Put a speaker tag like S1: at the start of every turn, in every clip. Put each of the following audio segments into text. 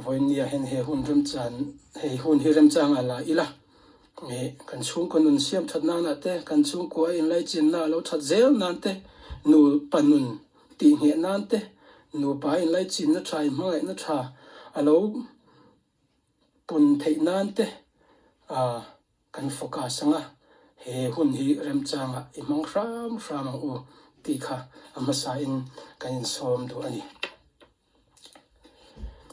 S1: Vawiinnia hian he hun remchan hei hun hi remchang ah la ila ih kan chhungkaw nun siam that nanah te, kan chhungkua a inlaichinna a lo that zel nan te, nupa nun tih ngheh nan te, nupa a inlaichinna tha inhmangaihna tha a lo pun theih nan te ah kan focus ang a, he hun hi remchangah i hmang hram hram ang u tih kha a hmasain kan insawm duh a ni.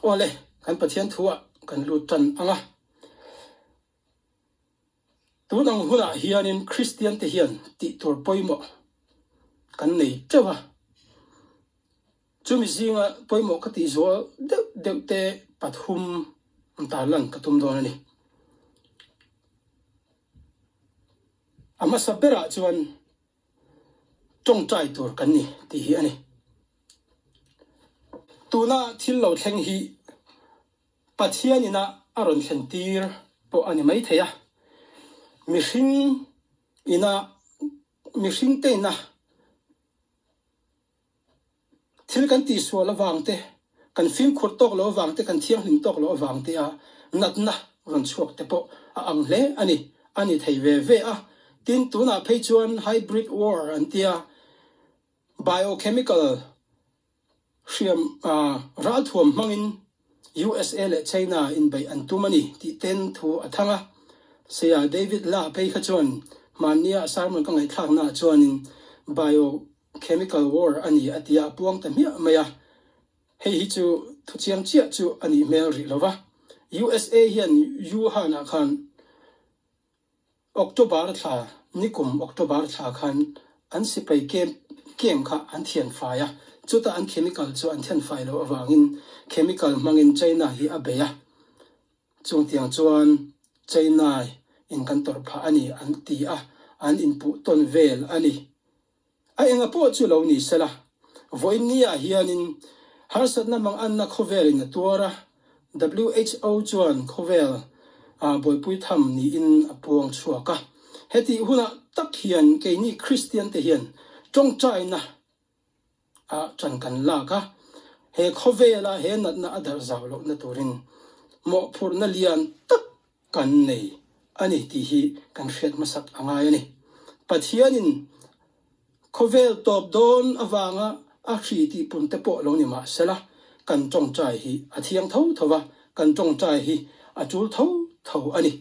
S1: Awle, kan Pathian thuah kan lut tan ang a. Tun ang hunah hianin Kristian te hian tih tur pawimawh kan nei teuh a. Chumi zinga pawimawh ka tih zual deuh deuh te pathum tarlan ka tum dawn a ni. A hmasa berah chuan tawngtai tur kan ni tih hi a ni. Tuna thil lo thleng hi Pathian ina a rawn thlen tir pawh a ni maithei a, mihring ina mihring te ina Thil kan tihsual avang te, kan fimkhur tawk loh avang te, kan thianghlim tawk loh avang te a natna rawn chhuak te pawh a ang hle a ni. A ni thei ve ve a. Tin, tunah phei chuan hybrid war an tia, biochemical hriam ralthuam hmangin USA leh China inbeih an tum a ni tih ten thu a thang a. Saya David La phei kha chuan hmannia a sermon ka ngaihthlaknaah chuanin bio chemical war a ni a tia a puang ta hmiah mai a. Hei hi chu thu chiang chiah chu a nih hmel rih lo va. USA hian Wuhan-ah khan October thla, nikum October thla khan an sipai camp camp kha an thian fai a, chutah an chemical chu an thian fai loh avangin chemical hmangin China hi a bei a, chungtiang chuan China in kan tawrh phah a ni an ti a, an inpuh tawn vel a ni. A enga pawh chu lo ni sela, vawiin ni-ah hianin harsatna manganna khawvelin a tuar a, WHO chuan khawvel buaipui tham niin a puang chhuak a. Hetih hunah tak hian keini Kristiante hian tawngtaina ah ṭan kan lak a, he khawvela he natna a darh zau lohna turin mawhphurhna lian tak kan nei a ni tih hi kan hriat hmasak a ngai a ni. Pathianin khawvel tawp dawn avanga a hri tih pun te pawh lo ni mah sela, kan tawngtai hi a thiang tho tho va, kan tawngtai hi a tul tho tho a ni.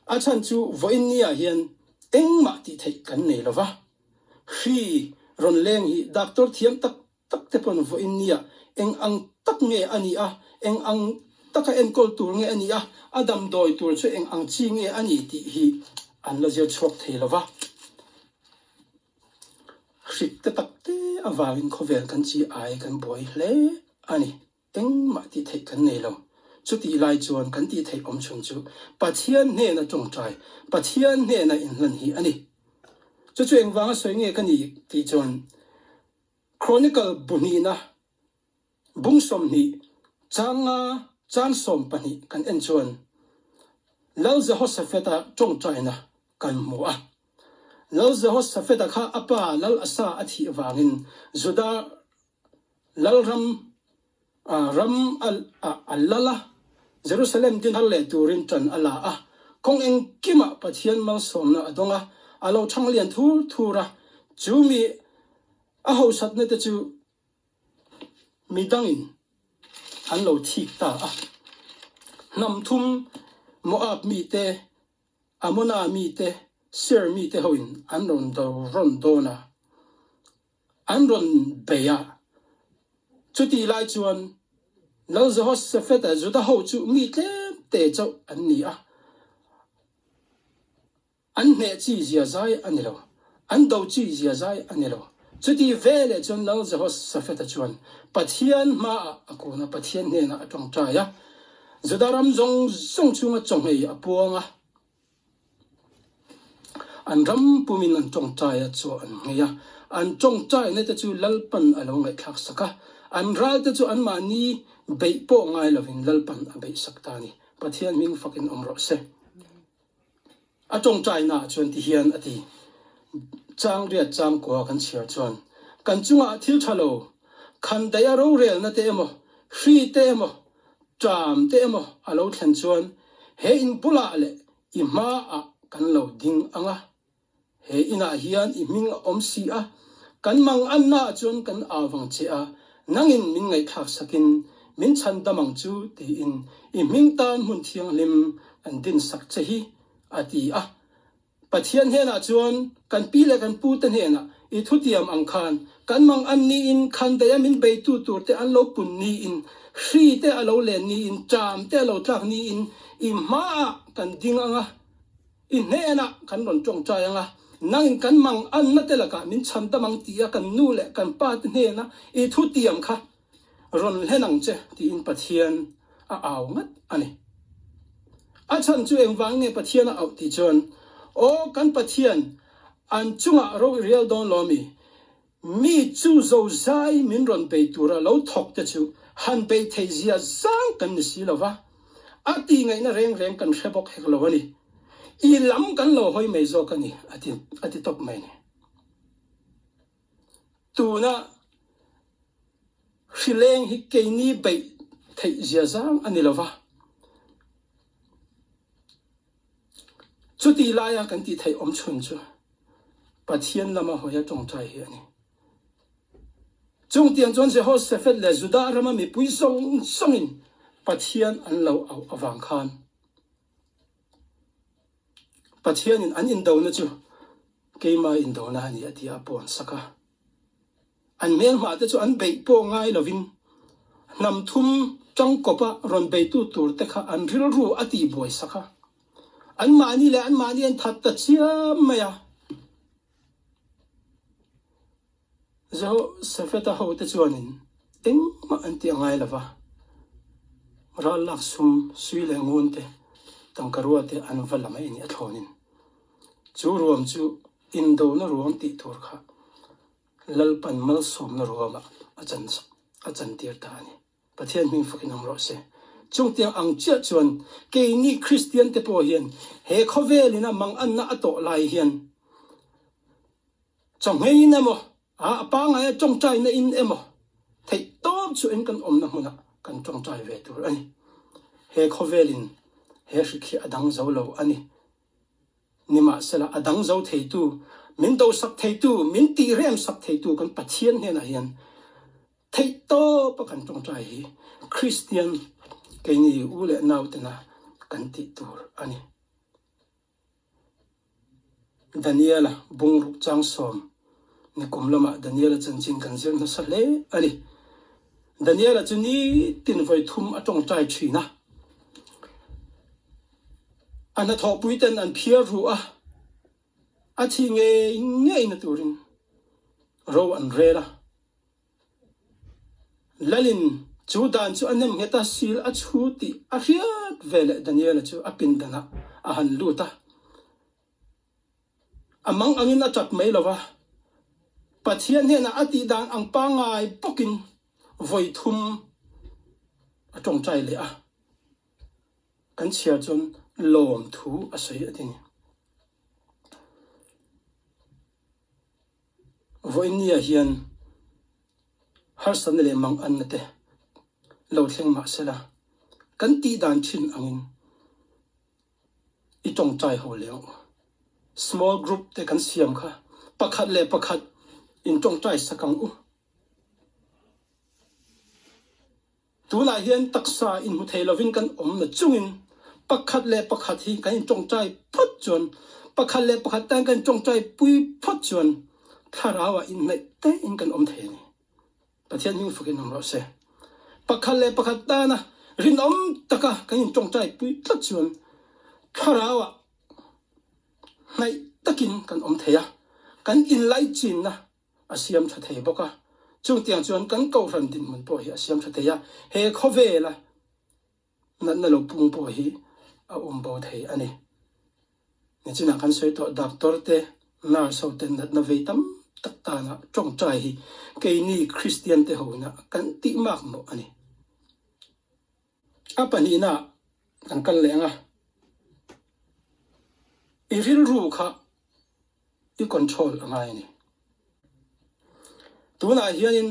S1: A chhan chu vawiin niah hian engmah tih theih kan nei lo va, hri rawn leng hi doctor thiam tak tak te pawn vawiin nia eng ang tak nge a nih a, eng ang taka enkawl tur nge a nih a, a damdawi tur chu eng ang chi nge a ni tih hi an la zir chhuak thei lo va. Hrik te tak te avangin khawvel kan chi ai kan buai hle a ni. Engmah tih theih kan nei lo. Chutih lai chuan kan tih theih awm chhun chu Pathian hnena tawngtai, Pathian hnena inhlan hi a ni. Chu chu engvanga sawi nge ka ni tih chuan Chronicle bu hnihna, bung 20, chang nga, chang 12 kan en chuan Lal Jehoshaphat-a tawngtaina kan hmu a. Lal Jehoshaphat-a kha a pa Lal Asa a thih vangin Juda Lalram ram a lal a, Jerusalem din thar leh turin ṭan a la a. Kawng engkimah Pathian malsawmna a dawng a, a lo ṭhang lian thur thur a. Chu mi a hausatna te chu mi dangin an lo thik ta a. Hnam thum Moab mite Amona mite, Seir mite hoin an rawn do rawn dawn a, an rawn bei a. Chutih lai chuan Lal Jehoshaphat-a Juda ho chu mi tlem te chauh an ni a, an hneh chi zia zai a ni lo, an do chi zia zai a ni lo. Chutih veleh chuan Lal Jehoshaphat-a chuan Pathian hmaah a kun a, Pathian hnenah a tawngtai a. Juda ram zawng zawng chhunga chawhmei a puang a, an ram pumin an tawngtai a chu an nghei a, an tawngtaina te chu Lalpan a lo ngaihthlak sak a, an ral te chu anmahni beih pawh ngai lovin Lalpan a beih sak ta a ni. Pathian hming fakin awm rawh se. A tawngtainaah chuan ti hian a ti, Chang riat chang kua kan chhiar chuan kan chungah thil tha lo, khan daih a rorelna te emaw, hri te emaw, Ṭam te emaw a lo thlen chuan he in bulah leh i hmaah kan lo ding ang a, he inah hian i hming a awm si a, kan mang annaah chuan kan au vang che a, nangin min ngaihthlak sakin min chhan dam ang chu tiin i hming tan hmun thianghlim kan dinsak che hi, a ti a. Pathian hnenah chuan kan pi leh kan pute hnenah i thutiam ang khan kan mang an niin khandaih a min beitu turte an lo pun niin hri te a lo len niin ṭam te a lo tlak niin i hmaah kan ding ang a, i hnenah kan rawn ṭawngṭai ang a, nangin kan mang anna te lakah min chhan dam ang tia kan nu leh kan pa te hnena i thutiam kha Rawn hlen ang che tiin Pathian a au ngat a ni. A chhan chu engvang nge Pathian a auh tih chuan, Aw kan Pathian, an chungah ro i rial dawn lo mi? Mi chu zozai min rawn bei tura lo thawk te chu han bei thei zia zang kan ni si lo va, a tih ngaihna reng reng kan hre bawk hek lo a ni. I lam kan lo hawi mai zawk a ni, a ti a ti tawp mai ni. Tuna hrileng hi keini beih theih zia zang a ni lo va, chuti laia kan tih theih awm chhun chu Pathian lama hawia tawngtai hi a ni. Chungtiang chuan Jehoshaphat leh Judah rama mipui zawng zawngin Pathian an lo auh avang khan Pathianin an indona chu keima indona a ni a ti a pawn sak a. An hmelhmah te chu an beih pawh ngai lovin hnam thum tangkawpa rawn beitu tur te kha an rilru a tihbuai sak a. Anmahni leh anmahni an that ta chiam mai a. Jehoshaphat-a hote chuanin engmah an tih a ngai lo va, ral lak sum, sui leh ngun te, tangka rua te an va la mai a ni a thlawnin. Chu ruam chu indona ruam tih tur kha Lalpan malsawmna ruamah a chan a chantir ta a ni. Pathian hming fakin awm rawh se. Chungtiang ang chiah chuan keini Kristian te pawh hian he khawvelin a manganna a tawh lai hian Chawhmeiin emaw, a pangaia tawngtaina in emaw theih tawp chu in kan awmna hmunah kan tawngtai ve tur a ni. He khawvelin he hrik hi a dang zo lo a ni. Nimahsela, a dang zo theitu, min dosak theitu, min tihremsak theitu kan Pathian hnenah hian theih tawpa kan tawngtai hi Kristian keini u leh nautena kan tih tur a ni. Daniela bungruk changsawm nikum lamah Daniela chanchin kan zir nasa hle a ni. Daniela chu nitin vawi thum a tawngtai thin a. A hnathawhpui ten an phiar ru a, a thi ngei ngei na turin ro an rel a. Lalin chu dan chu a nem nghet a, sil a chhu tih a hriat veleh Daniela chu a pindanah a han lut a. A mang angin a tap mai lo va, Pathian hnenah a tih dan ang pangngai bawkin vawi thum a tawngtai leh a. Kan chhiar chuan lawmthu a sawi a ti ni. Vawinia hian harsatna leh manganna te lo thleng mah sela, kan tih dan thin angin i tawngtai ho leh ang u. Small group te kan siam kha pakhat leh pakhat in tawngtai sak ang u. Tunah hian taksa inhmu thei lovin kan awm na chungin pakhat leh pakhat hi kan intawngtai phawt chuan, pakhat leh pakhat tan kan intawngtai pui phawt chuan thlarauah inhnaih tein kan awm thei a ni. Pathian hming fakin awm rawh se. Pakhat leh pakhat tana rinawm taka kan intawngtai pui tlat chuan thlarauah hnaih takin kan awm thei a, kan inlaichinna a siam tha thei bawk a, chutiang chuan kan kohhran dinhmun pawh hi a siam tha thei a, he khawvela natna lo pung pawh hi a awm bo thei a ni. Nichinah kan sawi tawh doctor te, nurse ho te natna vei tam tak tana tawngtai hi keini Kristian te hoina kan tih mak mawh a ni. A pahnihna kan kal leh ang a, i rilru kha i control a ngai a ni. Tunah hianin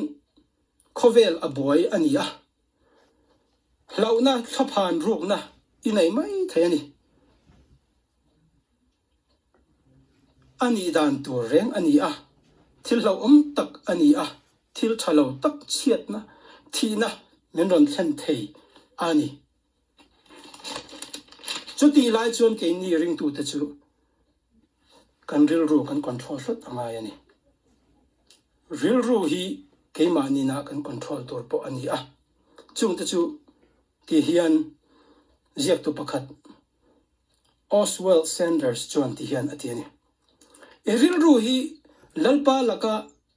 S1: khawvel a buai a ni a. Hlauhna thlaphan rukna i nei mai thei a ni. A nih dan tur reng a ni a, thil hlauhawm tak a ni a, thil tha lo tak chhiatna, thihna min rawn thlen thei a ni. Chutih lai chuan keini ringtute chu kan rilru kan control hlawt a ngai a ni. Rilru hi keimahni na kan control tur pawh a ni a, chungte chu ti hian ziaktu pakhat Oswald Sanders chuan ti hian a ti a ni. I rilru hi Lalpa laka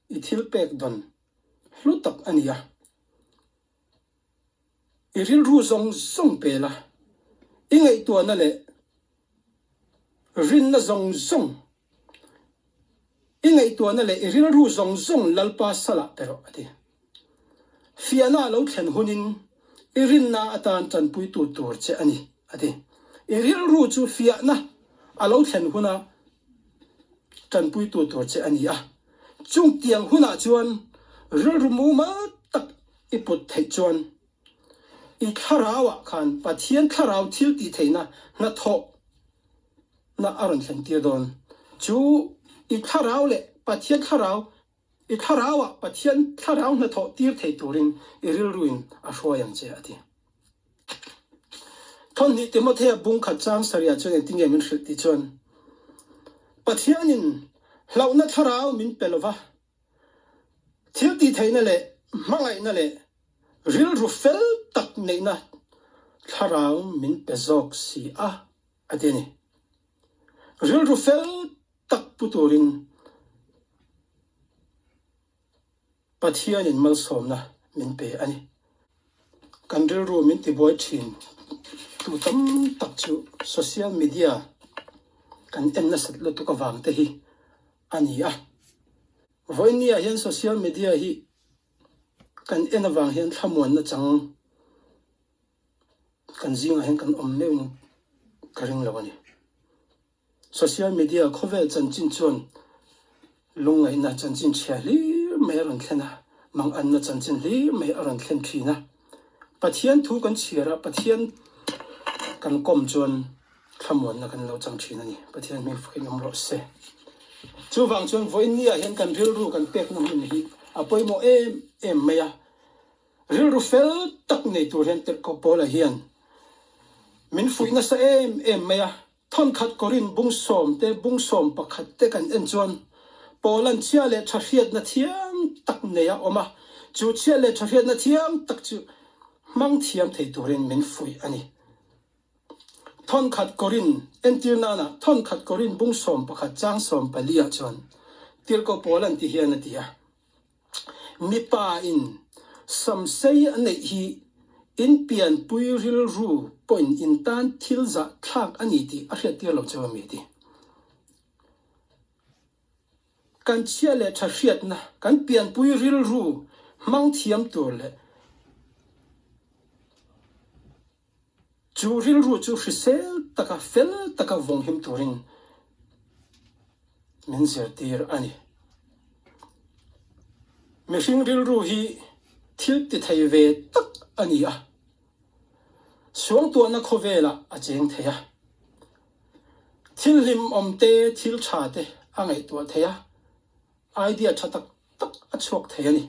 S1: i thil pek dawn hlu tak a ni a. I rilru zawng zawng pe la, i ngaihtuahna leh rinna zawng zawng, i ngaihtuahna leh i rilru zawng zawng Lalpa salah pe rawh, a ti. Fiahna a lo thlen hunin i rinna atan tanpuitu tur che a ni, a ti. I rilru chu fiahna a lo thlen huna tanpuitu tur che a ni a. Chungtiang hunah chuan rilru mumal tak i put theih chuan i thlarauah khan Pathian thlarau thil tih theihna hnathawh na a rawn thlen tir dawn. Chu i thlarau leh Pathian thlarau I thlarauah Pathian thlarau hnathawh tir thei turin i rilruin a hruai ang che, a ti. Thawhnih Timothea bung khat chang sarihah chuan engtin nge min hrilh tih chuan, Pathianin hlauhna thlarau min pe lova, thil tihtheihna leh hmangaihna leh rilru fel tak neihna thlarau min pe zawk si a, a ti a ni. Rilru fel tak pu turin Pathianin malsawmna min pe a ni. Kan rilru min tibuai thin tu tam tak chu social media kan en nasat lutuk avang te hi a ni a. Vawiinniah hian social media hi kan en avang hian thlamuanna chang kan zingah hian kan awm meuhin ka ring lo a ni. Social media khawvel chanchin chuan lungngaihna chanchin chhia hlir mai a rawn thlen a, manganna chanchin hlir mai a rawn thlen thin a. Pathian thu kan chhiar a, Pathian kan kawm chuan thlamuanna kan lo chang thin a ni. Pathian hming fakin awm rawh se. Chuvang chuan vawiin ni ah hian kan rilru kan pekna hmun hi a pawimawh em em mai a. Rilru fel tak nei tur hian Tirhkoh Paula hian min fuih nasa em em mai a. Thawnkhat Korin bung sawm te, bung 11 te kan en chuan Paula'n chhia leh tha hriatna thiam tak nei a awm a, chu chhia leh tha hriatna thiam tak chu hmang thiam thei turin min fuih a ni. Thawnkhat Korin entir nana Thawnkhat Korin bung 11 chang 14 ah chuan Tirhkoh Paula'n ti hian a ti a. Mipa in samsei a neih hi in pianpui rilru pawhin in tan thil zah thlak a ni tih a hriattir lo cheu a mi ti. Kan chhia leh tha hriatna, kan pianpui rilru hmang thiam tur leh Chu rilru chu hrisel taka fel taka vawnghim turin min zirtir a ni. Mihring rilru hi thil ti thei ve tak a ni a, suangtuahna khawvelah a cheng thei a, thil hlimawm te, thil tha te a ngaihtuah thei a, Idea tha tak tak a chhuak thei a ni.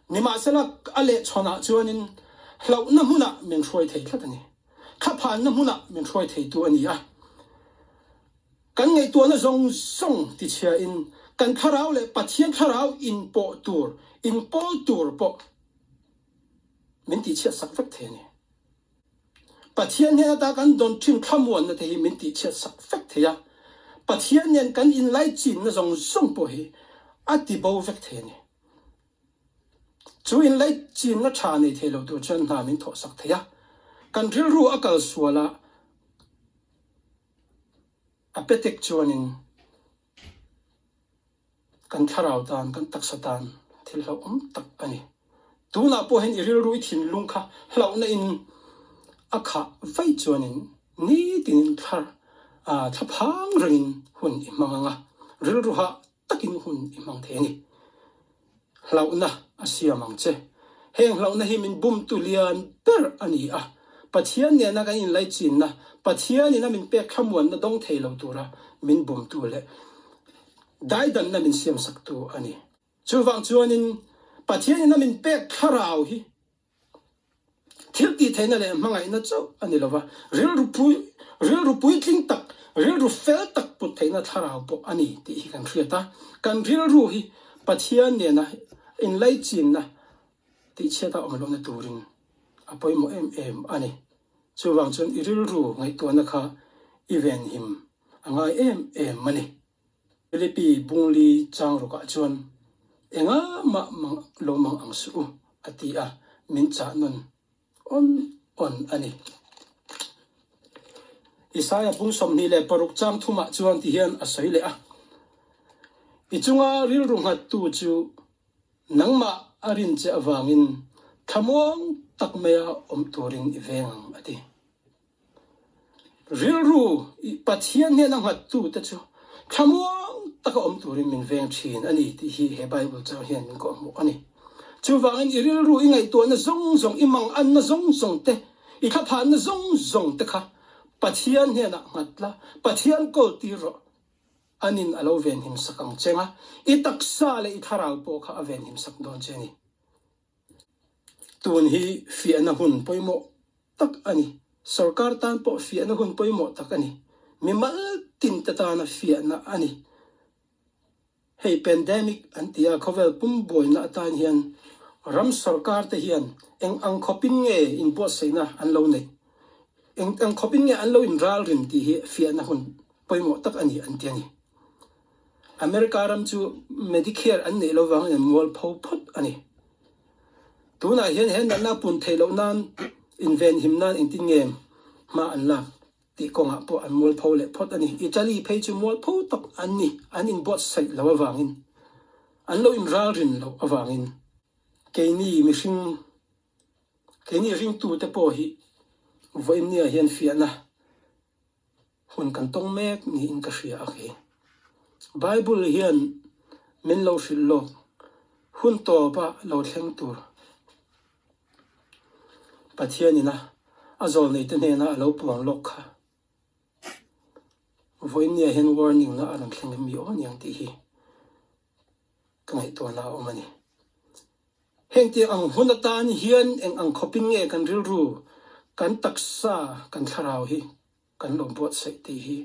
S1: Nimahsela a lehchhawnah chuanin hlauhna hmunah min hruai thei tlat a ni. Thlaphanna hmunah min hruai theitu a ni a. Kan ngaihtuahna zawng zawng tichhiain kan thlarau leh Pathian thlarau inpawh tur, inpawl tur pawh min tihchhiatsak vek thei a ni. Pathian hnen ata kan dawn thin thlamuanna te hi min tihchhiat sak vek thei a, Pathian nen kan inlaichinna zawng zawng pawh hi a ti bo vek thei a ni. Chu inlaichinna tha nei thei lo tur chuan hna min thawh sak thei a, kan rilru a kal sual a, a petek chuanin Kan thlarau tan, kan taksa tan thil hlauhawm tak a ni. Tunah pawh hian i rilru, i thinlung kha hlauhna in a khah vaih chuanin nitinin thlar thlaphang rengin hun i hmang ang a, rilru hah takin hun i hmang thei a ni. Hlauhna a siam ang che. Heng hlauhna hi min bumtu lian ber a ni a, Pathian nena kan inlaichinna, Pathianin a min pek thlamuanna dawng thei lo tura min bumtu leh daidanna min siamsaktu a ni. Chuvang chuanin Pathianin a min pek thlarau hi Thil tih theihna leh hmangaihna chauh a ni lova, rilru pui, rilru puitling tak, rilru fel tak put theihna thlarau pawh a ni tih hi kan hriat a. Kan rilru hi Pathian nena inlaichinna tihchhiat a awm lohna turin a pawimawh em em a ni. Chuvang chuan i rilru ngaihtuahna kha i venhim a ngai em em a ni. Philippi Bungli chang rukah chuan, Enga mah mang lo mang ang suh u, a ti a, min chah nawn awn awn a ni. Isaia bung 26 chang thumah chuan ti hian a sawi leh a, I chunga rilru nghattu chu nangmah a rin che avangin thlamuang tak maia awm turin i veng ang, a ti. Rilru i Pathian hnena nghattute chu thlamuang taka awm turin min veng thin a ni tih hi he Bible chang hian min kawhhmuh a ni. Chuvangin i rilru i ngaihtuahna zawng zawng, i manganna zawng zawng te, i thlaphanna zawng zawng te kha Pathian hnenah nghat la, Pathian kawl tir rawh. Anin a lo venhim sak ang che nga, i taksa leh i thlarau pawh kha a venhim sak dawn che a ni. Tun hi fiahna hun pawimawh tak a ni. Sorkar tan pawh fiahna hun pawimawh tak a ni. Mimal tin te tana fiahna a ni. Hei pandemic an ti a, khawvel pum buaina atan hian ram sorkar te hian eng ang khawpin nge inbuatsaihna an lo neih? Eng ang khawpin nge an lo inralrin tih hi fiahna hun pawimawh tak a ni an ti a ni. America ram chu Medicare an neih lo vangin an mualpho phawt a ni. Tunah hian he natna pun theih loh nan invenhim nan engtin nge hma an lak tih kawngah pawh an mualpho leh phawt a ni. Italy phei chu mualpho tak an ni, an inbuatsaih lo avangin, an lo inralrin loh avangin. Keini mihring, keini ringtute pawh hi vawiinniah hian fiahna Hun kan tawng mek niin ka hria a kei. Bible hian min lo hrilh lawk, hun tawpa lo thleng tur Pathianin a a zawlneite hnena a lo puang lawk kha. Vawiinniah hian warning na a rawn thleng em mi aw aniang tih hi ka ngaihtuahna a awm a ni. Heng tiang ang hun atan hian eng ang khawpin nge kan rilru, kan taksa, kan thlarau hi kan lo buatsaih tih hi,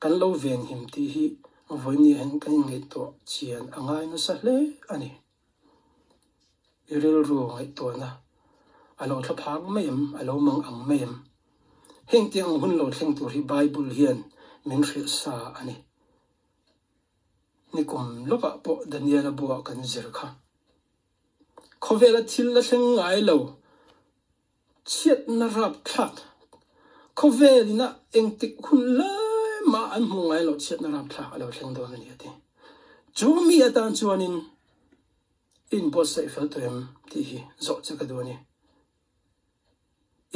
S1: kan lo venhim tih hi vawinia hian kan inngaihtuah chian a ngai nasa hle a ni. I rilru ngaihtuahna a lo thla phak mai em, a lo mang ang mai em? Heng tiang ang hun lo thleng tur hi Bible hian min hrilh sa a ni. Nikum lawkah pawh Daniela buah kan zir kha. Khawvela thil la thleng ngai lo. Chhiatna rapthlak, Khawvel ina engtik hun lai mah an hmuh ngai loh chhiatna rapthlak a lo thleng dawn a ni a ti. Chu mi atan chuanin i inbuatsaih fel tawh em tih hi zawh che ka duh a ni.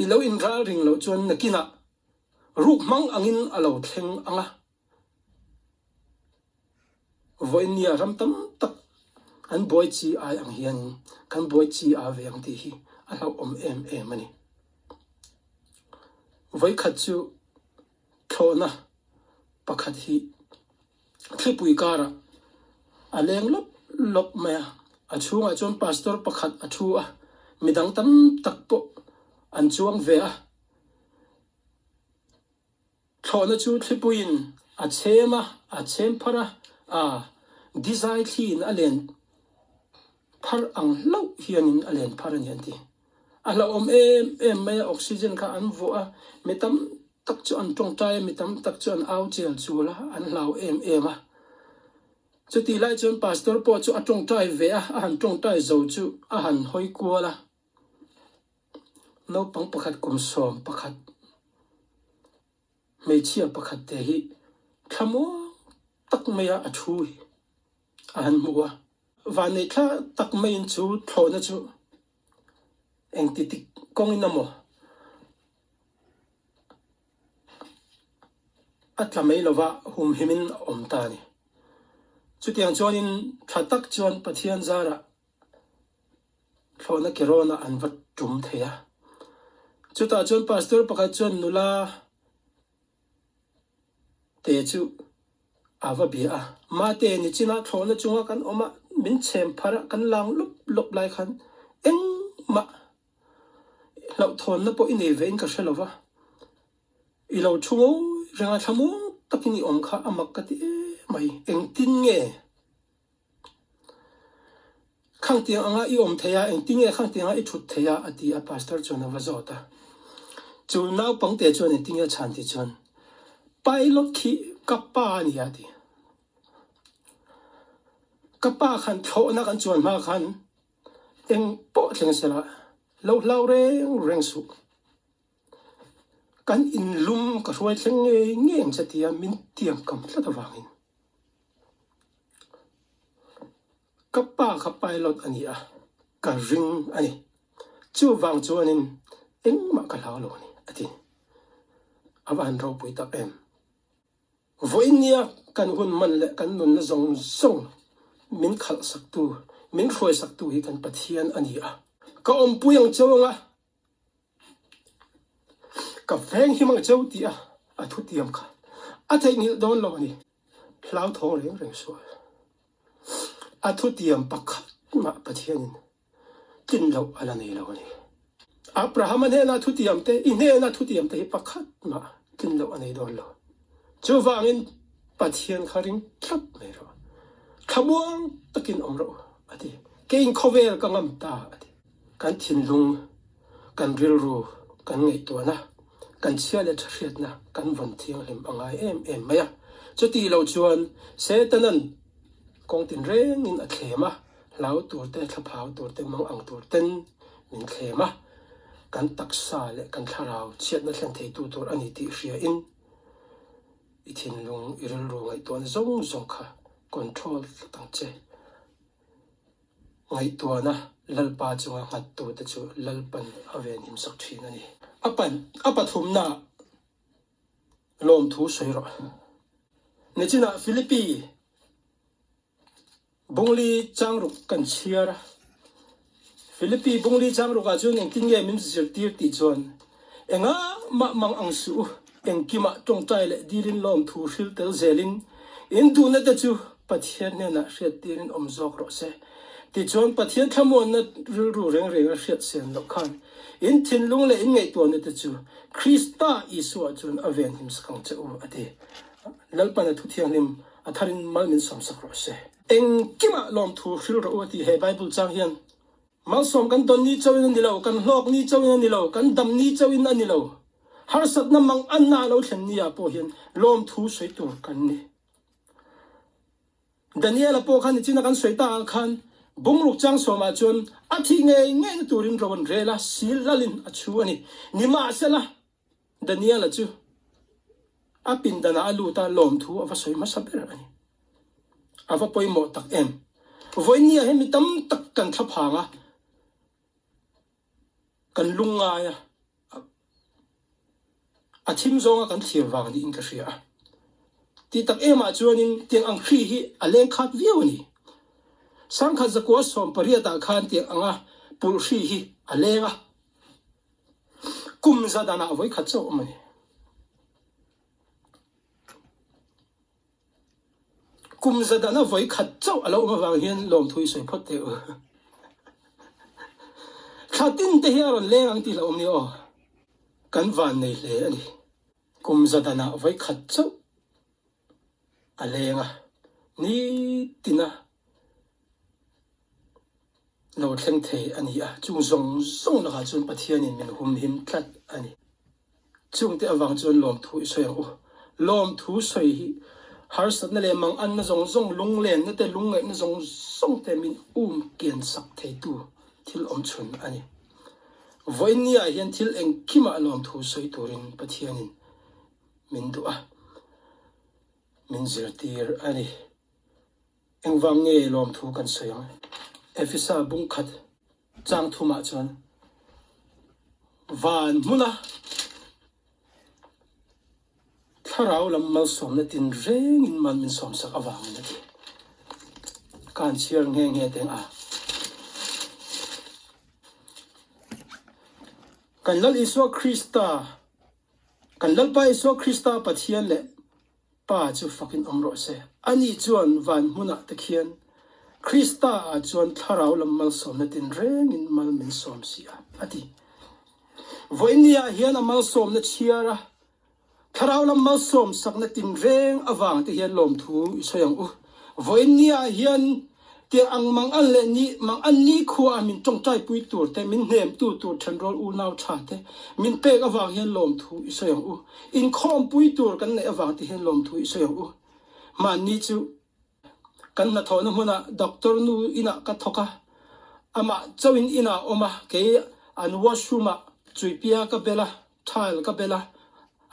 S1: I lo inralring loh chuan nakinah ruk hmang angin a lo thleng ang a. Vawinia ram tam tak an buai chi ai ang hian kan buai chi a ve ang tih hi a hlauhawm em em a ni. Vawikhat chu thlawhna pakhat hi thlipui karah a leng lawp lawp mai a, a chhungah chuan pastor pakhat a thu a, midang tam tak pawh an chuang ve a. Thlawhna chu thlipuiin a chhem a, a chhem phar a, a dizai thliin a len phar ang hlauh hianin a len phar a ni an ti. A hlauhawm em em mai a, oxygen kha an vuah a, mi tam tak chu an tawngtai a, mi tam tak chu an au chel chul a, an hlau em em a. Chutih lai chuan pastor pawh chu a tawngtai ve a, a han tawngtai zo chu a han hawi kual a. Naupang pakhat kum 11 hmeichhia pakhat te hi thlamuang tak maia a thu hi a han hmu a. Vanneih thla tak maiin chu thlawhna chu engti tik kawngin emaw a tla mai lova humhimin a awm ta a ni. Chutiang chuanin tha tak chuan Pathian zarah. Thlawhna ke rawnah an va tum thei a. Chutah chuan pastor pakhat chuan nula te chu a va bia a, Mate, nichinah thlawhna chunga kan awm a, min chhem phar a, kan lang lup lup lai khan engmah hlauhthawnna pawh i nei ve in ka hre lo va, i lo thu ngawi reng a, thlamuang takin i awm kha a mak ka ti em mai, engtin nge? Khangtiang anga i awm thei a, engtin nge khangtiang anga i thut thei a? a ti a, Pastor chuan a va zawt a. Chu naupangte chuan engtin nge a chhan tih chuan, Pilot khi ka pa a ni a ti. Ka pa khan thlawhna kan chuan hma khan eng pawh thleng sela lo hlau reng reng suh. Kan inlum ka hruai thleng ngei ngei ang che tia min tiam kam tlat avangin. Ka pa kha pilot a ni a, ka ring a ni. Chuvang chuanin engmah ka hlau lo a ni, a ti. A va han ropui tak em. Vawiin nia kan hun man leh kan nunna zawng zawng min khalh saktu, min hruai saktu hi kan Pathian a ni a. Ka awmpui ang cheu anga Ka veng hi mang cheu tih a a thutiam kha a theihnghilh dawn lo a ni. Hlauthawng reng reng sual. A thutiam pakhat mah Pathianin tlin loh a la nei lo a ni. Abrahama hnena thutiam te, i hnena thutiam te hi pakhat mah tlin loh a nei dawn lo. Chuvangin Pathian kha ring tlat mai rawh. Thlamuang takin awm rawh u, a ti. Keiin khawvel ka ngam ta, a ti. Kan thinlung, kan rilru, kan ngaihtuahna, kan chhia leh tha hriatna kan vawn thianghlim a ngai em em mai a. Chuti lo chuan Setanan kawng tinrengin a thlem a, hlau turte, thlaphau turte, mang ang turten min thlem a, kan taksa leh kan thlarau chhiatna thlen theitu tur a ni tih hriain i thinlung, i rilru ngaihtuahna zawng zawng kha control tlat ang che. Ngaihtuahna Lalpa chunga nghattute chu Lalpan a venhim sak thin a ni. A pan a pathumnaah lawmthu sawi rawh. Nichinah Philippi Bungli changruk kan chhiar a. Philippi Bungli changrukah chuan engtin nge min zirtir tih chuan Engah mah mang ang suh u, engkimah tawngtai leh dilin lawmthu hril tel zelin in duhna te chu Pathian hnenah hriattirin awm zawk rawh se. Tichuan Pathian thlamuanna rilru reng renga hriat sen loh khan in thinlung leh in ngaihtuahna te chu Krista Isua chuan a venhim sak ang che u, a ti. Lalpan a thu thianghlim a tharin mal min sawmsak rawh se. Engkimah lawmthu hril rawh u, a ti he Bible chang hian. Malsawm kan tawn ni chauhin a ni lo, kan hlawk ni chauhin a ni lo, kan dam ni chauhin a ni lo. Harsatna mang anna a lo thlen ni ah pawh hian lawmthu sawi tur kan ni. Daniel-a pawh khan nichina kan sawi tak ah khan bungruk changsawmah chuan a thih ngei ngeina turin ro an rel a, sil lalin a chhu a ni. Nimahsela, Daniel-a chu a pindanah a lut a, lawmthu a va sawi hmasa ber a ni. A va pawimawh tak em? Vawinia hi mi tam tak kan thlaphang a, kan lungngai a, a thim zawnga kan thlir vang niin ka hria a. Tih tak emah chuanin tiang ang hri hi a leng khat viau a ni. Sangkhat zakua sawmpariatah khan tiang anga pulh hri hi a leng a. Kum za danah vawikhat chauh awm a ni. Kum za dana vawikhat chauh a lo awm avang hian lawmthu i sawi phawt teh u. Thla tin te hi a rawn leng ang tih hlauh awm ni aw. Kan van nei hle a ni. Kum za danah vawikhat chauh a leng a, nitina lo thleng thei a ni a, chung zawng zawng lakah chuan Pathianin min humhim tlat a ni. Chungte avang chuan lawmthu i sawi ang u. Lawmthu sawi hi harsatna leh manganna zawng zawng, lunglenna te, lungngaihna zawng zawng te min um kian sak theitu thil awm chhun a ni. Vawiinniah hian thil engkimah lawmthu sawi turin Pathianin min duh a, min zirtir a ni. Engvang nge lawmthu kan sawi ang? Efesa bung khat chang thumah chuan van hmuna thlarau lam malsawmna tinrengin mal min sawmsak avangin a ti. Ka han chhiar nghe nghe teng a. Kan Lal Isua Krista, kan Lalpa Isua Krista Pathian leh Pa chu fakin awm rawh se. Ani chuan van hmunah te khian Krista ah chuan thlarau lam malsawmna tinrengin mal min sawm si a, a ti. Vawiin ah hian a malsawmna chhiar a, thlarau lam malsawm sakna tinreng avang te hian lawmthu i sawi ang u. Vawiin ah hian tiang ang mang an leh ni mang an ni khua ah min tawngtai pui tur te, min hnem tu tur thenrual unau tha te min pek avang hian lawmthu i sawi ang u. Inkhawmpui tur kan neih avang te hian lawmthu i sawi ang u. Mahni chu kan hnathawhna hmunah doctor nu inah ka thawk a, amah chauhin inah a awm a, kei an washroom ah chuipia ka bel a, tile ka bel a,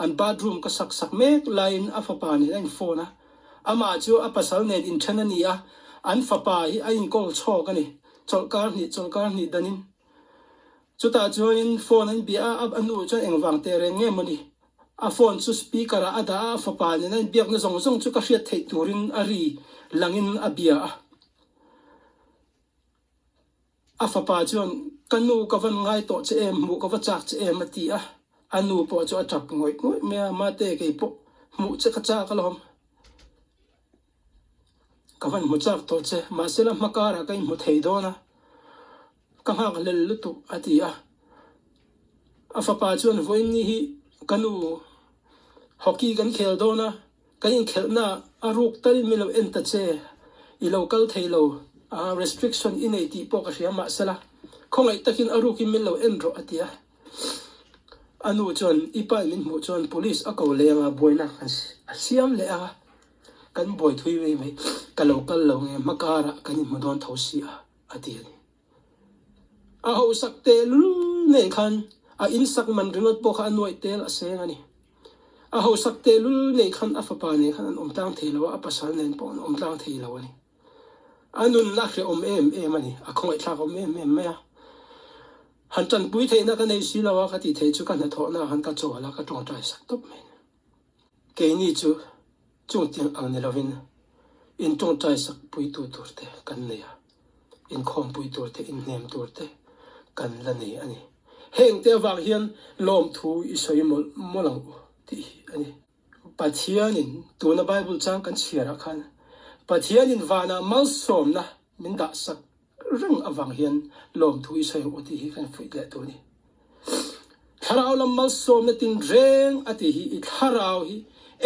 S1: an bathroom ka sak sak mek laiin a fapa nen a in phone a, amah chu a pasal nen inthen a ni a, an fapa hi a inkawl chhawk a ni, chawlhkar hnih chawlhkar hnih danin. Chutah chuanin phone an bia a, a nu chuan engvang teh reng nge mawni? A phone chu speaker ah a dah a, a fapa nen a inbiakna zawng zawng chu ka hriat theih turin a ri langin a bia a. A fapa chuan, Ka nu ka van ngai tawh che em, hmuh ka va chak che em a ti a. A nu pawh chu a tap ngawih ngawih mai a, Mate kei pawh hmuh che ka chak alawm. Ka van hmu chak tawh che, mahse la hma karah ka inhmu thei dawn a, ka nghak lel lutuk a ti a. A fapa chuan vawiin hi ka nu hockey kan khel dawn a, kan inkhelhna a ruk talin min lo en ta che, i lo kal thei lo, restriction i nei tih pawh ka hria mahse la khawngaih takin a rukin min lo en rawh a ti a. A nu chuan i pa in min hmuh chuan police a ko leh anga buaina a siam leh anga. Kan buai thui mai mai, ka lo kal lo nge hma karah kan inhmu dawn tho si a, a ti a ni. A hausak tehlul nen khan a insak man ringawt pawh kha a nuaih tel a seng a ni. A hausak tehlul nen khan a fapa nen khan an awm tlang thei lo a, a pasal nen pawh an awm tlang thei lo a ni. A nunna hrehawm em em a ni, a khawngaihthlak awm em em mai a. Han tanpui theihna ka nei si lo a, ka tih theih chu ka hnathawhna ah khan ka chawl a, ka tawngtai sak tawp mai a ni. Keini chu chungtiang ang ni lovin intawngtai sak puitu tur te kan nei a, inkhawmpui tur te, inhnem tur te kan la nei a ni. Hengte avang hian lawmthu i sawi mawlh mawlh ang u tih hi a ni. Pathianin tuna Bible chang kan chhiarah khan Pathianin vanah malsawmna min dah sak Reng avang hian lawmthu i sawi ang u tih hi kan fuih leh tur a ni. Thlarau lam malsawmna tinreng a tih hi i thlarau hi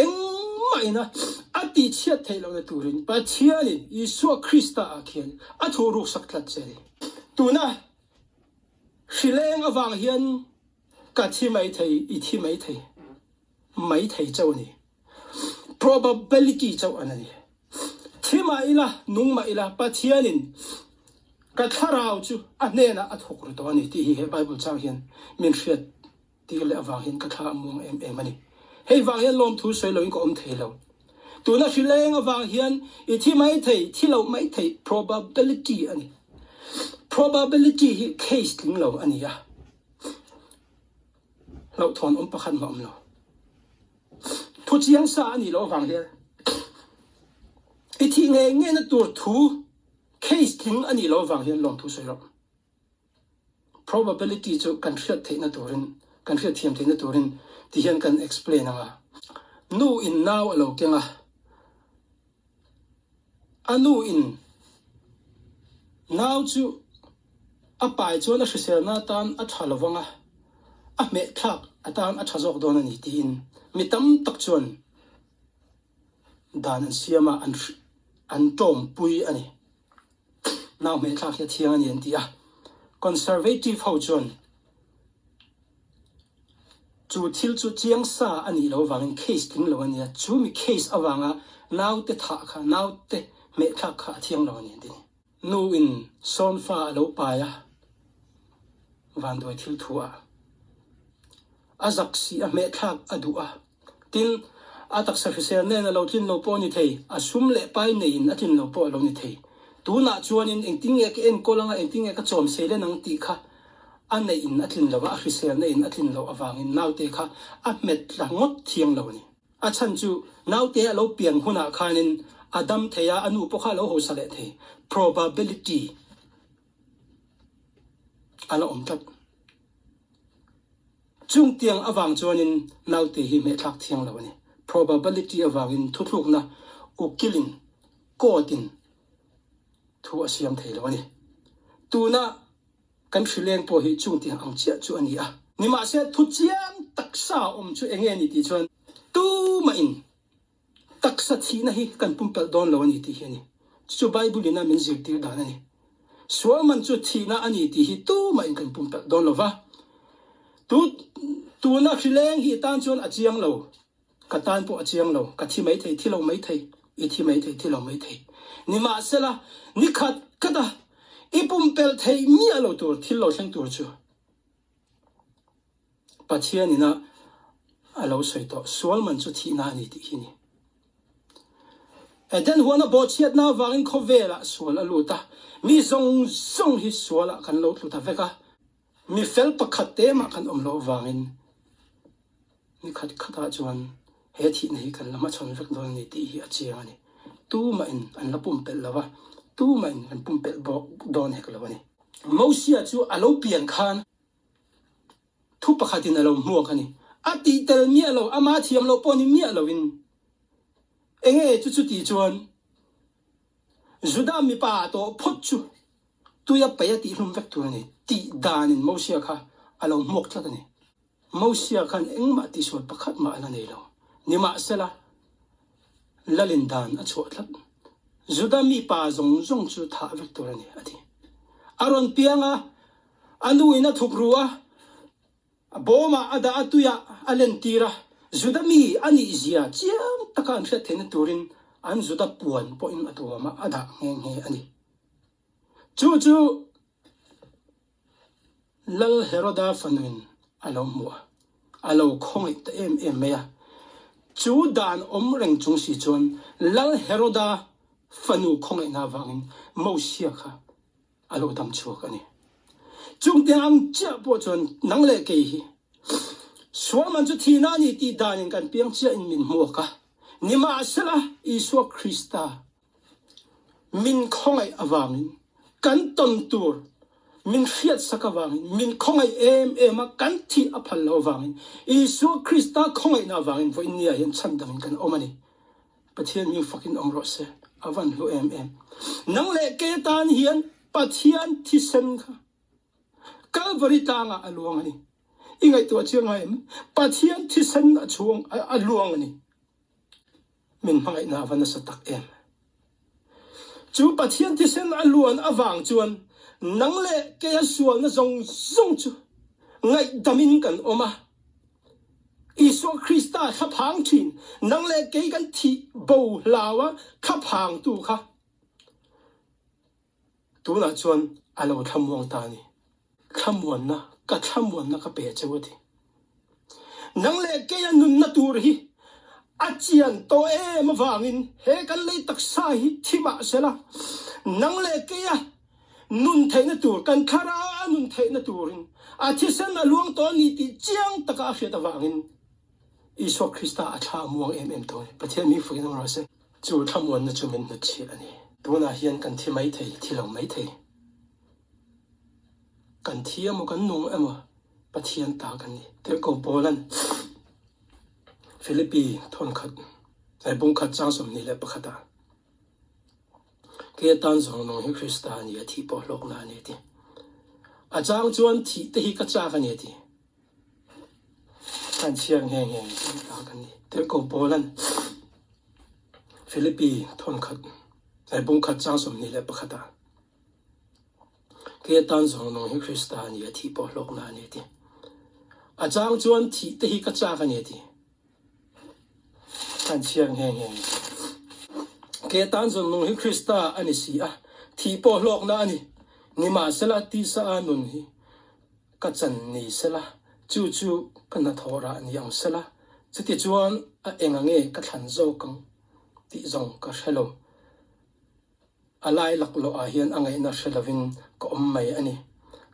S1: engmah ina a tihchhiat theih lohna turin Pathianin Isua Krista ah khian a thu ruksak tlat che a ni. Tuna hrileng avang hian ka thi mai thei, i thi mai thei, mai thei chauh a ni. Probability chauh an a ni. Thi mah ila, nung mah ila, Pathianin ka thlarau chu a hnenah a thawk ru tawh a ni tih hi he Bible chang hian min hriat tir leh avang hian ka thla a muang em em a ni. Hei vang hian lawmthu sawi loin ka awm thei lo. Tuna hrileng avang hian i thi mai thei, thi loh mai thei probability a ni. Probability hi case tling lo a ni a. Hlauhthawn awm pakhat mah awm lo. Thu chiang sa a nih loh avang hian i thih ngei ngeina tur thu case tling a nih loh avang hian lawmthu sawi rawh. Probability chu kan hriat theihna turin, kan hriat thiam theihna turin ti hian kan explain ang a. Nu in nau a lo keng a, A nu in nau chu a pai chuan a hriselna atan a tha lo vang a, a hmehthlak atan a tha zawk dawn a ni tiin mi tam tak chuan dan an siam a, an an tawmpui a ni. Nau hmehthlak hi a thiang a ni an ti a. Conservative ho chuan Chu thil chu chiang sa a nih loh avangin case tling lo a nia, chu mi case avanga naute thah kha, naute hmehthlak kha a thiang lo a ni an ti ni. Nu in sawn fa a lo pai a, vanduai thil thu ah a zak si a hmehthlak a duh a, Tin, a taksa hrisel nen a lo tlin lo pawh a ni thei, a sum leh pai neiin a tlin lo pawh a lo ni thei. Tunah chuanin engtin nge ka enkawl anga, engtin nge ka chawm seilen ang tih kha a neihin a tlin lo a, a hriselna in a tlin loh avangin naute kha a hmet tla ngawt thiang lo a ni. A chhan chu naute a lo pian hunah khanin a dam thei a, a nu pawh kha a lo hausa leh thei. Probability a la awm tlat. Chungtiang avang chuanin naute hi hmehthlak thiang lo a ni. Probability avangin thuthlukna ukilin court-in thu a siam thei lo a ni. Tuna kan hrileng pawh hi chungtiang ang chiah chu a ni a. Nimahse thu chiang taksa awm chu enge a ni tih chuan tumahin Taksa thihna hi kan pumpelh dawn lo a ni tih hi a ni. Chu chu Bible in a min zirtir dan a ni. Sual man chu thihna a ni tih hi tumahin kan pumpelh dawn lo va. Tu tuna hrileng hi tan chuan a chiang lo. Ka tan pawh a chiang lo. Ka thi mai thei, thi lo mai thei, i thi mai thei, thi lo mai thei. Nimahsela, ni khat khat a i pumpelh theih miah lo tur thil lo thleng tur chu Pathian ina a lo sawi tawh, sual man chu thihna a ni tih hi a ni. Eden huana bawhchhiatna avangin khawvelah sual a lut a, mi zawng zawng hi sualah kan lo tlu ta vek a, mi fel pakhat te mah kan awm loh avangin ni khat khatah chuan he thihna hi kan la hmachhawn vek dawn a ni tih hi a chiang a ni. Tumahin an la pumpelh lo a, tumahin kan pumpelh bawk dawn hek lo a ni. Mosia chu a lo pian khan Thu pakhatin a lo hmuak a ni. A tih tel miah lo, ama thiam loh pawh ni miah loin. Enge chu chuti chuan Juda mipa tawh phawt chu tuia paih a tihhlum vek tur a ni tih danin Mosia kha a lo hmuak tlat a ni. Mosia khan engmah tihsual pakhat mah a la nei lo. Nimahsela, Lalin dan a chhuah tlat. Juda mipa zawng zawng chu thah vek tur a ni, a ti. A rawn piang a, A nu in a thuk ru a, bawmah a dah a, tuiah a lentir a, Juda mi a nih zia chiang taka an hriat theihna turin an Juda puan pawhin a tuam a, a dah nghe nghe a ni. Chu chu Lal Heroda fanuin a lo hmu a, a lo khawngaih ta em em mai a. Chu dan awm reng chung si chuan Lal Heroda fanu khawngaihna avangin Mosia kha a lo dam chhuak a ni. Chungte ang chiah pawh chuan nang leh kei hi sual man chu thihna a ni tih danin kan piang chiahin min hmuak a, nimahsela Isua Krista min khawngaih avangin kan tawn tur min hriatsak avangin min khawngaih em em a, kan thih a phal loh avangin Isua Krista khawngaihna avangin vawiin nia hian chhandamin kan awm a ni. Pathian hming fakin awm rawh se, a van hlu em em. Nang leh kei atan hian Pathian thisen kha Kalvari tlangah a luang a ni. I ngaihtuah chiang ngai em? Pathian thisen a chhuang a luang a ni. Min hmangaihna a va nasa tak em. Chu Pathian thisen a luan avang chuan nang leh keia sualna zawng zawng chu ngaihdamin kan awm a. Isua Krista thlaphang thin, nang leh kei kan thih bo hlau a thlaphangtu kha tunah chuan a lo thlamuang ta a ni. Thlamuanna, ka thlamuanna ka pe che u a ti. Nang leh kei a nunna tur hi a chian tawh em avangin he kan lei taksa hi thi mah sela, nang leh kei a Nun theihna tur, kan thlarau a nun theihna turin a thisen a luang tawh a ni tih chiang taka a hriat avangin Isua Krista a thla a muang em em tawh a ni. Pathian mi fuiin awm rawh se. Chu thlamuanna chu min hnutchhiah a ni. Tunah hian kan thi mai thei, thi lo mai thei. Kan thi emaw kan nung emaw Pathian ta kan ni. Tirhkoh Paula'n Philippi thawnkhat, bungkhat chang 21 ah, Kei atan zawng nung hi Krista a ni a, thih pawh hlawkna a ni a ti. A chang chuan thih te hi ka chak a ni a ti. Kan chhiar nghe nghe ni ta kan ni. Tirhkoh Paula'n Philippi thawnkhat, bungkhat chang 21 ah Kei atan zawng nung hi Krista a ni a, thih pawh hlawkna a ni a ti. A chang chuan thih te hi ka chak a ni a ti. Kan chhiar nghe nghe. Ke tan zawn nung hi Krista a ni si a, thih pawh hlawkna a ni. Nimahsela tisa a nun hi ka chan ni sela, chu chu ka hnathawh rah ni ang sela, chutichuan a enga nge ka thlan zawk ang tih zawng ka hre lo. A lai laklawh ah hian a ngaihna hre lovin ka awm mai a ni.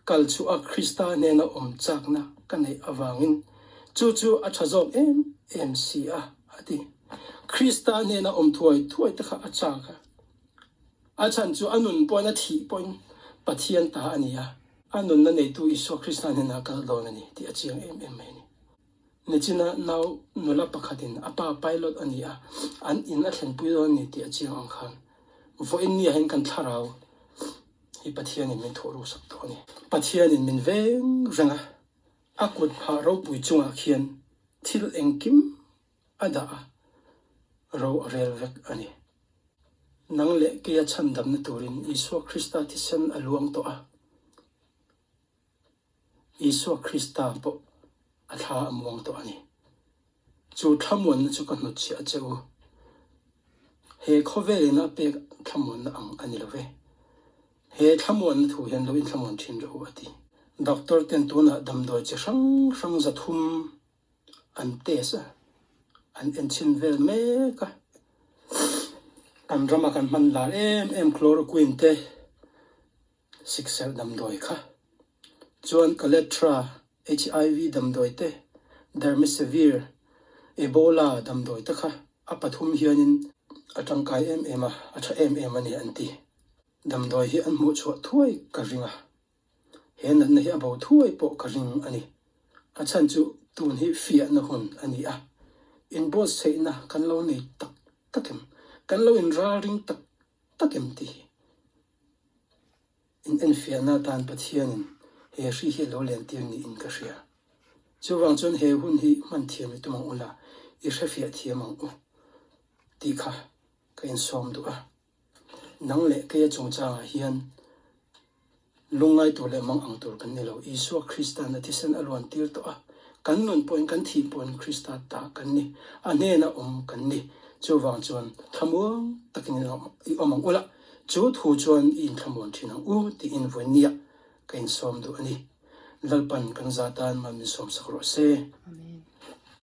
S1: Kal chhuah a Krista hnena awm chakna ka neih avangin chu chu a tha zawk em em si a, a ti. Krista hnena awm thuai thuai te kha a chak a. A chhan chu a nun pawhin a thih pawhin Pathian ta a ni a, a nunna neitu Isua Krista hnenah a kal dawn a ni tih a chiang em em mai a ni. Nichina nau nula pakhatin a pa pilot a ni a, an in a thlenpui dawn a ni tih a chiang ang khan vawiin nia hian kan thlarau hi Pathianin min thawh ruksak tawh a ni. Pathianin min veng reng a, a kut phah ropui chungah khian thil engkim a dah a, ro a rel vek a ni. Nang leh keia chhandamna turin Isua Krista thisen a luang tawh a. Isua Krista pawh a thla a muang tawh a ni. Chu thlamuanna chu ka hnutchhiah che u. He khawvelin a pek thlamuanna ang a ni lo ve. He thlamuanna thu hian lo inthlamuan thin rawh u a ti. Doctor ten tunah damdawi chi hrang hrang zathum an test a, an enchhin vel mek a. Kan rama kan hman lar em em chloroquine te, Sikserh damdawi kha chuan Kaletra, HIV damdawi te, Dermesivir, Ebola damdawi te kha a pathum hianin a tangkai em em a, a tha em em a ni an ti. Damdawi hi an hmuh chhuah thuai ka ring a, he natna hi a bo thuai pawh ka ring a ni. A chhan chu tun hi fiahna hun a ni a, inbuatsaihna kan lo nei tak tak em, kan lo inralring tak tak em tih hi in enfiahna atan Pathianin he hri hi a lo lentir niin ka hria. Chuvang chuan he hun hi hman thiam i tum ang u la, i hrefiah thiam ang u tih kha ka insawm duh a. Nang leh keia chungchangah hian Lungngai tur leh mang ang tur kan ni lo. Isua Krista'n a thisen a luan tir tawh a, kan nun pawhin kan thih pawhin Krista ta kan ni, a hnena awm kan ni. Chuvang chuan thlamuang takin i awm ang ula, chu thu chuan i inthlamuan thin ang u tiin vawinia ka insawm duh a ni. Lalpan kan za tan mal min sawmsak rawh se.